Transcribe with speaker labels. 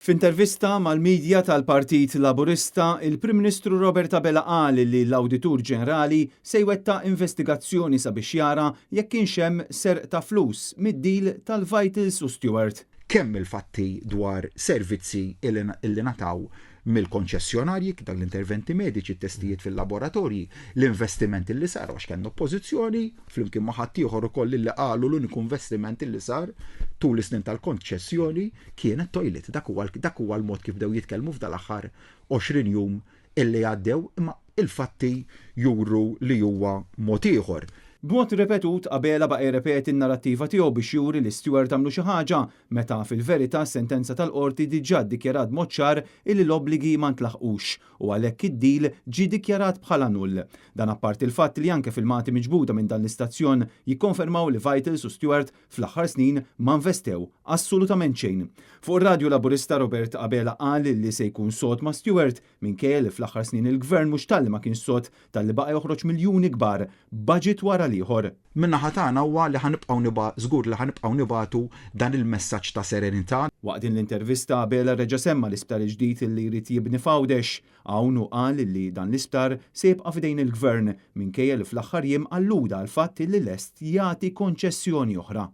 Speaker 1: F'intervista mal-midja tal-Partit Laburista, il-Prim Ministru Robert Abela qal li l-Awditur Ġenerali se jwettaq investigazzjoni sabiex jara jekk kienx hemm serq ta' flus mid-deal tal-Vitals u Steward.
Speaker 2: Kemm il-fatti dwar servizzi illi ngħataw mill-konċessjonarji, dan l-interventi mediċi, testijiet fil-laboratorji, l-investiment illi sar, għax kellna oppożizzjoni, flimkien ma' ħaddieħor ukoll illi qalu l-uniku investiment illi sar tul is-snin tal-konċessjoni kienet toilet. Dak huwa dak huwa l-mod kif bdew jitkellmu f'dal-aħħar 20 jum illi għaddew, imma il-fatti juru li huwa mod ieħor.
Speaker 1: B'mod ripetut, Abela baqa' jirrepeti n-narrattiva tiegħu biex juri li Steward għamlu xi ħaġa, meta fil-verità s-sentenza tal-Qorti diġà ddikjarat b'mod ċar illi l-obbligi ma ntlaħqux u għalhekk id-deal ġie dikjarat bħala null. Dan apparti l-fatt li anke filmati miġbuda minn dan l-istazzjon jikkonfermaw li Vitals u Steward fl-aħħar snin ma investew assolutament xejn. Fuq ir-radju Laburista, Robert Abela qal li se jkun sod ma' Steward minkejja li fl-aħħar snin il-Gvern mhux talli ma kienx sod, talli baqa' joħroġ miljuni kbar budget wara l-ieħor.
Speaker 2: Min-naħa tagħna huwa li ħa nibqgħu niba żgur li ħa nibqgħu nibagħtu dan il-messaġġ ta' serenità.
Speaker 1: Waqt din l-intervista, Abela reġa' semma l-isptar il-ġdid li jrid jibni f'Għawdex. Hawn hu qal li dan l-isptar se jibqa' f'idejn il-Gvern minkejja li fl-aħħar jiem alluda għall-fatt li lest jagħti konċessjoni oħra.